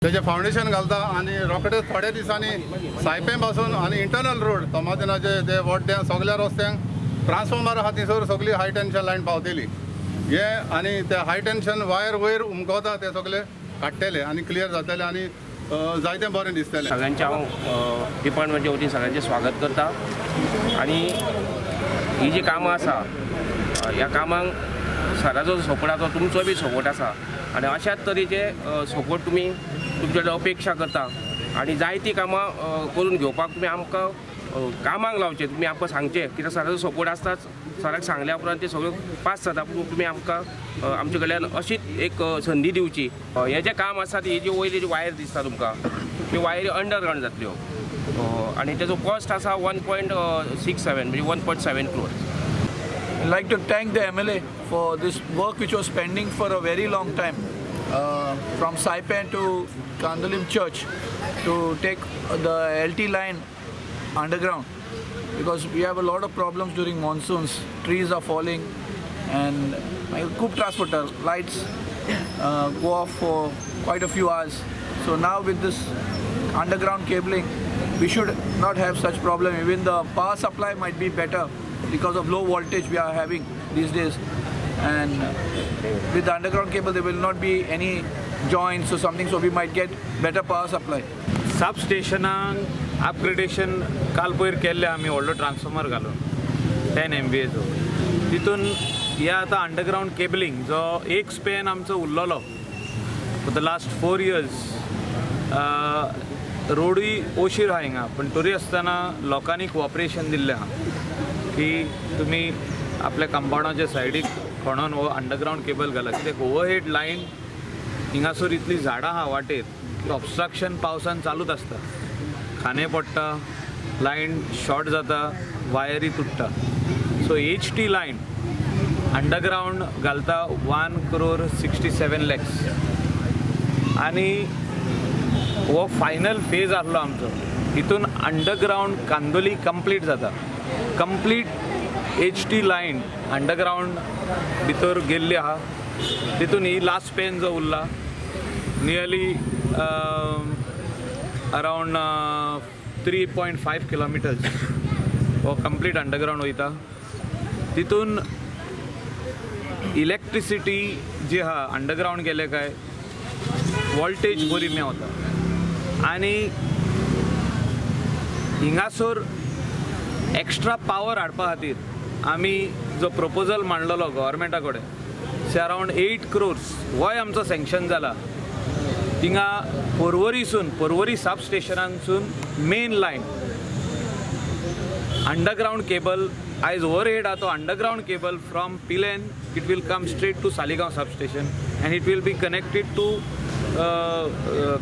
तेजें फावंडेशन घालता आनी रोखडेच थोड्या दिसांनी सायपें पासून आनी इंटरनल रोड तोमादिनाचे ते वड्ड्यां सगल्या रस्त्यांक ट्रान्सफॉर्मर आहा थंयसर सगळी हाय टेन्शन लायन पावतली. हे आनी ते हाय टेन्शन वायर वयर उमकता ते सगळे काडटले आनी क्लियर जातले आनी जायते बरें दिसतलें. सगळ्यांचें हांव डिपार्टमेंटच्या वतीन सगळ्यांचें स्वागत करता आनी ही जी कामां आसा ह्या कामांक सराचो सपोर्ट आसा, तुमचो बी सपोर्ट आसा आनी अशाच तरेचे सपोर्ट तुमी तुमचे कडेन अपेक्षा करता आनी जायतीं कामां करून घेवपाक तुमी आमकां कामाक लावचें, तुमी आमकां सांगचें कित्याक सराचो सपोर्ट आसताच. सराक सांगल्या उपरांत ते सगळ्यो पास जाता, पूण तुमी आमकां आमचे कडल्यान अशीच एक संदी दिवची. हें जें काम आसा ती जी वयली जी वायर दिसता तुमकां ती वायरी अंडरग्रावंड जातल्यो आनी तेजो कॉस्ट आसा 1.67 म्हणजे 1.7 crore. I'd like to thank the MLA for this work which was pending for a very long time, from Saipan to Candolim Church to take the LT line underground, because we have a lot of problems during monsoons. Trees are falling and खूब transporter lights go off for quite a few hours. So now with this underground cabling, we should not have such problem. Even the power supply might be better because of low voltage we are having these days, and with the underground cable there will not be any joints or something, so we might get better power supply. Sub स्टेशनांक upgradation काल पयर केल्लें आमी, व्हडलो transformer घालून 10 MVAचो. तितून हे आतां underground cabling जो एक स्पॅन आमचो उरलेलो फॉर the last 4 years, रोडूय ओशीर आहा हिंगा, पूण तरी आसतना लोकांनी कोऑपरेशन दिल्लें आहा की तुमी आपल्या कंपावंडाच्या सायडीक खणोन हो अंडरग्रावंड केबल घाला, कित्याक ओवरहेड लायन हिंगासर इतली झाडां आहा वाटेर की ऑब्स्ट्रक्शन पावसान चालूच आसता, खांदे पडटा, लायन शॉर्ट जाता, वायरी तुट्टा. सो HT line underground घालता 1.67 crore आनी हो फायनल फेज आहलो आमचो. हितून अंडरग्रावंड कांदोली कंप्लीट जाता, कंप्लीट HT line underground भितर गेल्ली आहा. तितून ही लास्ट स्पॅन जो उरला नियरली अरावंड 3.5 किलोमिटर्स हो कंप्लीट अंडरग्रावंड वयता. तितून इलेक्ट्रिसिटी जी आहा अंडरग्रावंड गेले काय वॉल्टेज बरी मेवता आनी हिंगासर एक्स्ट्रा पावर हाडपा खातीर आमी जो प्रपोजल मांडलेलो गव्हर्मेंटा कडेन से अरावंड 8 crores होय आमचो सँक्शन जाला. थिंगा पर्वरीसून, पर्वरी सब स्टेशनांसून मेन लायन अंडरग्रावंड केबल आयज ओवरहेड आहा तो underground cable from Pilerne it will come straight to Saligao sub station and it will be connected to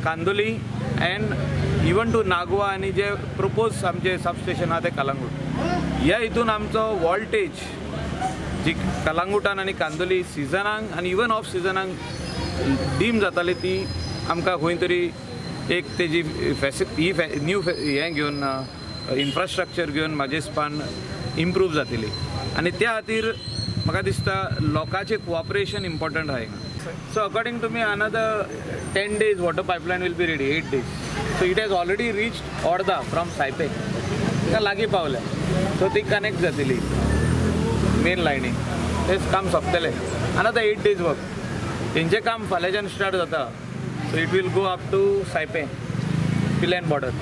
Candolim and even to Nagua आनी जे propose आमचे sub station आहा ते कलंगूट. ह्या हितून आमचो वॉल्टेज जी कलंगुटान आनी कांदोली सिजनाक आनी इवन ऑफ सिजनाक डीम जाताली ती आमकां खंय तरी एक तेजी ही न्यू हें घेवन इन्फ्रास्ट्रक्चर घेवन म्हाजे हिसपान इम्प्रूव जातली आनी त्या खातीर म्हाका दिसता लोकांचें कोऑपरेशन इम्पॉर्टंट आहा हिंगा. So according to me another 10 days water pipeline will be ready, 8 days. So it has already reached Orda from Saipe, तिका लागीं पावल्या, सो ती कनेक्ट जातली मेन लायनीक, तेच काम सोंपतलें. अनदर 8 days work, तेंचें काम फाल्यांच्यान स्टार्ट जाता. So it will go up to Saipe Pilerne border.